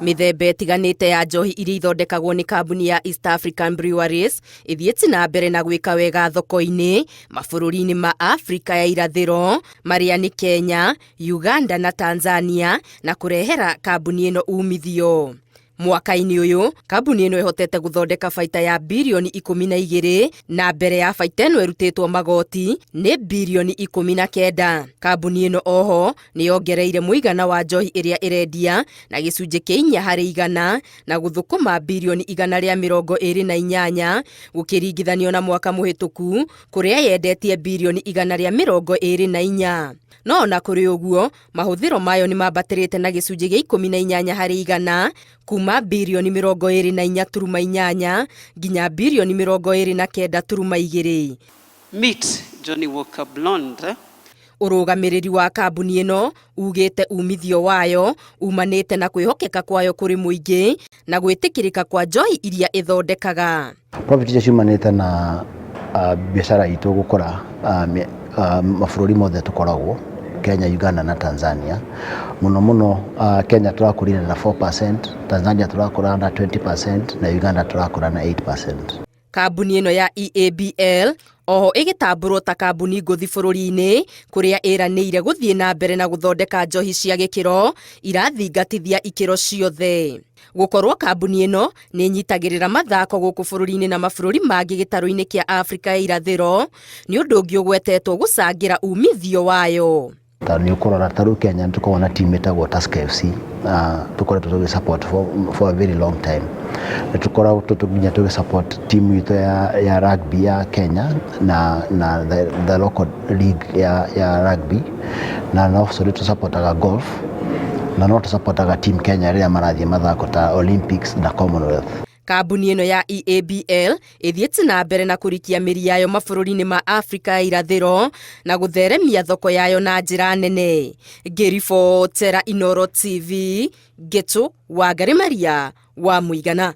Mĩthemba ĩtiganĩte ya njohi iria ithondekagwo nĩ kambuni ya East African Breweries ĩthiĩte na mbere na gwĩka wega thoko-inĩ mabũrũri-inĩ ma Afrika ya irathĩro marĩa nĩ Kenya, Uganda na Tanzania na kũrehera kambuni ĩno umithio. Mwaka-inĩ ũyũ, kambuni ĩno ĩhotete gũthondeka baita ya birioni 12 na mbere ya baita ĩno ĩrutĩtwo magoti nĩ birioni 19. Kambuni ĩno oho nĩ yongereire mũigana wa njohi ĩrĩa ĩrendia na gĩcunjĩ kĩa 4% na gũthũkũma birioni 128 gũkĩringithanio na mwaka mũhĩtũku kũrĩa yendetie birioni 124. No ona kũrĩ ũguo, mahũthĩro mayo nĩ mambatĩrĩte na gĩcunjĩ gĩa 18% kuma birioni 24.8 nginya birioni 29.2. Meet Johnny Walker Blonde. Ũrũgamĩrĩri wa kambuni ĩno ugĩte umithio wayo umanĩte na kwĩhokeka kwayo kũrĩ mũingĩ na gwĩtĩkĩrĩka kwa njohi iria ĩthondekaga. Profit icio ciumanĩte na biacara itũ gũkũra mabũrũri mothe tũkoragwo Kenya, Uganda na Tanzania. Mũno mũno Kenya tũrakũrire na 4%, Tanzania tũrakũra na 20% na Uganda tũrakũra na 8%. Kambuni ĩno ya EABL oho ĩgĩtambũrwo ta kambuni ngũthi bũrũri-inĩ kũrĩa ĩranĩire gũthiĩ na mbere na gũthondeka njohi cia gĩkĩro irathingatithia ikĩro ciothe. Gũkorwo kambuni ĩno nĩ ĩnyitagĩrĩra mathako gũkũ bũrũri-inĩ na mabũrũri mangĩ gĩtarũ-inĩ kĩa Afrika ya irathĩro nĩ ũndũ ũngĩ ũgwetetwo gũcangĩra umithio wayo. Ta nĩ ũkũrora ta rĩu Kenya nĩ tũkoragwo na team ĩtagwo Tusker FC, tũkoretwo tũgĩ support for a very long time. Nĩ tũkoragwo nginya tũgĩ support team itũ ya rugby ya Kenya na the local league ya rugby, na no nĩ tũsupportaga golf na no tũsupportaga team Kenya rĩrĩa marathiĩ mathako ta Olympics na Commonwealth. Kambuni ĩno ya EABL ĩthiĩte na mbere na kũrikia mĩri yayo mabũrũri-inĩ ma Afrika ya irathĩro na gũtheremia thoko yayo na njĩra nene. Ngĩribotera Inooro TV, Ngĩtũ Wangari Maria wa Mũigana.